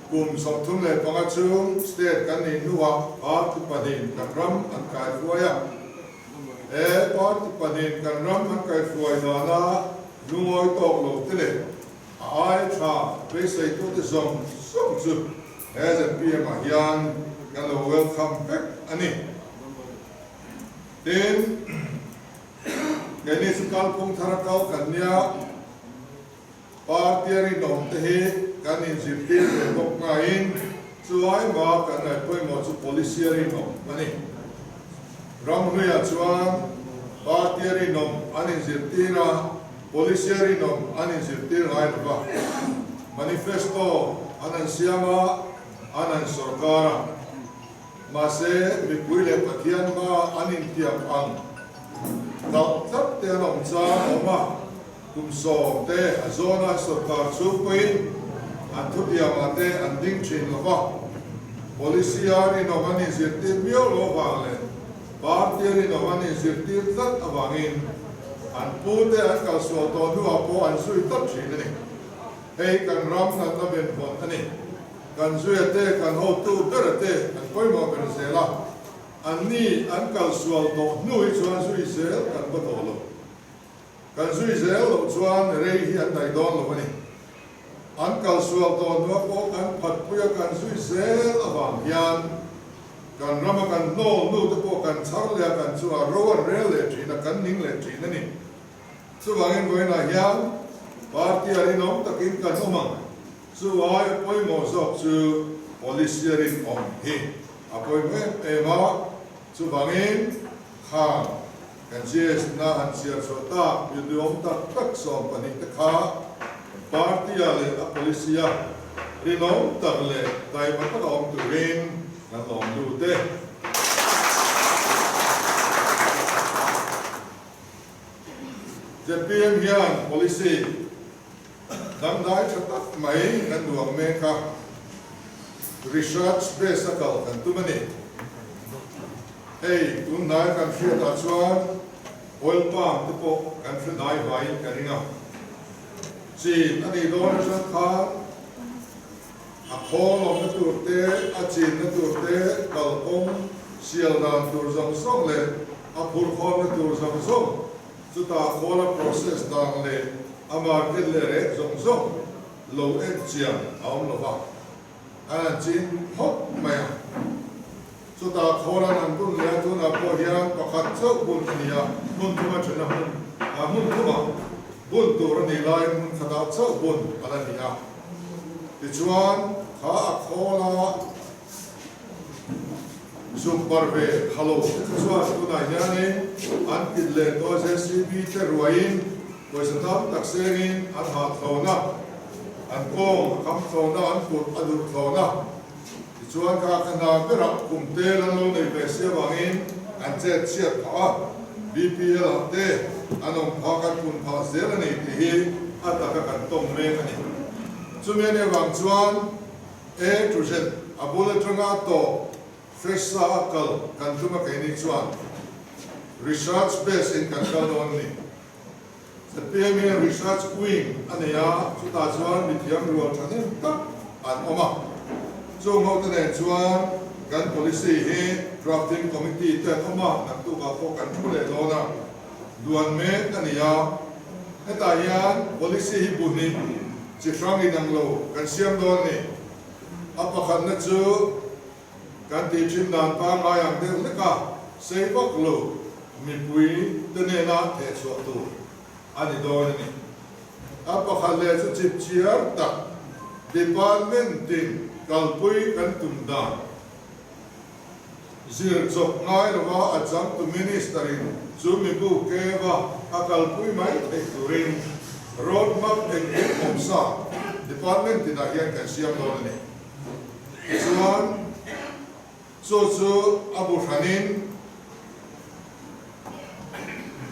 Kum 35 chhung state kan nih hnuah party pahnihin kan ram an kaihruai a. He party pahnihin kan ram an kaihruai dana lungawi tawk lo te leh a ai tha beiseitute zawng zawng chu he zpm ah hian kan lo welcome vek a ni. Tin, keini chu kalphung thar a kal kan nia. Party a rinawm te hi kan inzirtir ve bawk ngaiin chulai ma kan ngaih pawimawh chu policy a rinawm a ni. Ramhluiah chuan party a rinawm an inzirtir a, policy a rinawm an inzirtir ngai lo va. Manifesto an han siam a, an han sawrkar a. Mahse, mipui leh Pathian hma an intiam ang kalh tlat te an awm chang a awm a. Kum 10 te a zawna sawrkar chhung pawhin an thutiamah te an ding thin lo va, Policy a rinawm an inzirtir miau lo avang leh Party a rinawm an inzirtir tlat avangin an pu te an kalsual tawh hnuah pawh an zui tlat thin a ni. Hei kan ram natna benvawn a ni. Kan zuia te, kan hotu bera te an pawimawh ber zel a, anni an kalsual tawh hnu hi chuan zui zel kan va tawh lo. Kan zui zel loh chuan rei hi an daih dawn lo a ni. An kal sual tawh hnua pawh kan phatpui a kan zui zel avang hian kan rama kan hnawl nu te pawh kan chhar leh a kan chungah ro an rel leh thin a, kan ning leh thin a ni. Chuvangin vawiinah hian party a rinawm takin kan awm ang. Chu ai a pawimawh zawk chu policy a rinawm hi a pawimawh em em a, chuvangin khang Kan GS na han chhiar chhuah tak mi duhawm tak tak 12 te kha party-a leh a policy-a rinawm tak leh taima taka awm turin kan lawm lut e. Zpm hian policy dangdai tha tak mai kan duang mek a, research base a kal kan tum a ni. Hei, tunhnai kan hriatah chuan oil palm te pawh kan hre dai vaiin ka ring a. Chin a nih dawn atang khan a khawl awmna tur te, a chinna tur te, kalkawng sial dan tur zawng zawng leh a phurkhawmna tur zawng zawng, chutah khawla process dan leh a market leh rate zawng zawng lo en chian a awm lo va. An han chin phawt mai a. Chutah khawl an han bun leh a, tunah pawh hian pakhat chauh bun a ni a, hmun thuma thena hmun ah hmun thumah bun tur a nih laiin hmun khatah chauh bun a la ni a. Tichuan, kha a khawla zuk bar ve kha lo te kha chuan tunah hianin an kit leh tawh a, JCB te ruaiin pawisa tam tak sengin an hah thlawn a, an kawng a kham thlawn a, an kut a durh thlawn a. Tichuan kha ka hna berah kum tel an lo nei ve si avangin an chet chhiat phah a, BPL ah te an awm phah kan pun phah zel a ni tih hi a taka kan tawng mek a ni. Chumi a nih avang chuan A to Z a bul atanga tawh fresh sa a kal kan tum a keini chuan research base in kan kal dawn a ni. Zpm hian Research Wing a nei a, chutah chuan mithiam rual thahnem tak an awm a. Chung hote nen chuan kan policy hi Drafting Committee te an awm a, naktukah pawh kan thu leh dawn a, duan mek a ni a. Hetah hian policy hi bu hnih chi hrang inang lo kan siam dawn a ni. A pakhatna chu kan tih thin dan pangngai ang deuh hlek a, sei vak lo mipui te nena theh chhuah tur a ni dawn a ni. A pakhat leh chu chip chiar tak department tin kalpui kan tum dan zir chawp ngai lova a changtu minister in chu mibu keva a kalpui mai theih turin road map engkim awmsa department tinah hian kan siam dawn a ni. Tichuan, chu chu a bu hranin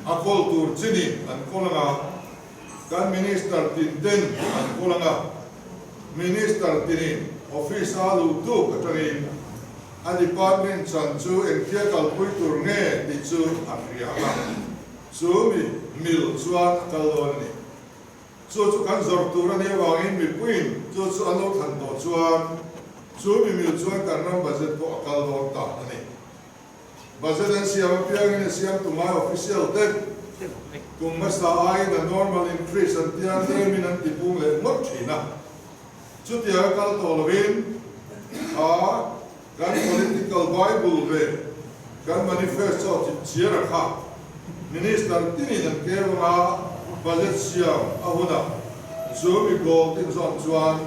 a kawl tur chinin an kawl ang a, kan Minister tin ten an kawl ang a, Minister tinin office a luh tuk atangin a department chan chu engtia kalpui tur nge tih chu a hria ang a, chu mi mil chuan a kal dawn a ni. Chu chu kan zawrh tur a nih avangin mipui. mipuiin chu chu an lo thlan tawh chuan chu mi mil chuan kan ram budget pawh a kal dawn ta a ni. Budget an siam apiangin a siam tumai official te kum hmasa aiin a normal increase an tia tlemin an tipung leh ngawt thin a. Chutiang a kal tawh lovin kha kan political bible leh kan manifesto chipchiar a kha Minister tinin an keu anga budget siam a hunah chu mi goal tin zawn chuan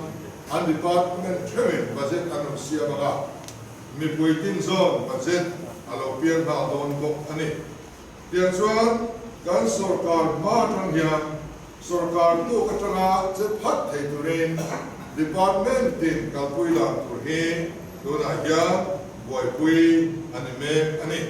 an department theuhin budget an rawn siam anga mipui tin zawn budget a lo piang nghal dawn bawk a ni. Tiang chuan kan sorkar hma atang hian sorkar tuk atanga che phat thei turin department tin kalpui dan tur hi tunah hian buaipui a ni mek a ni.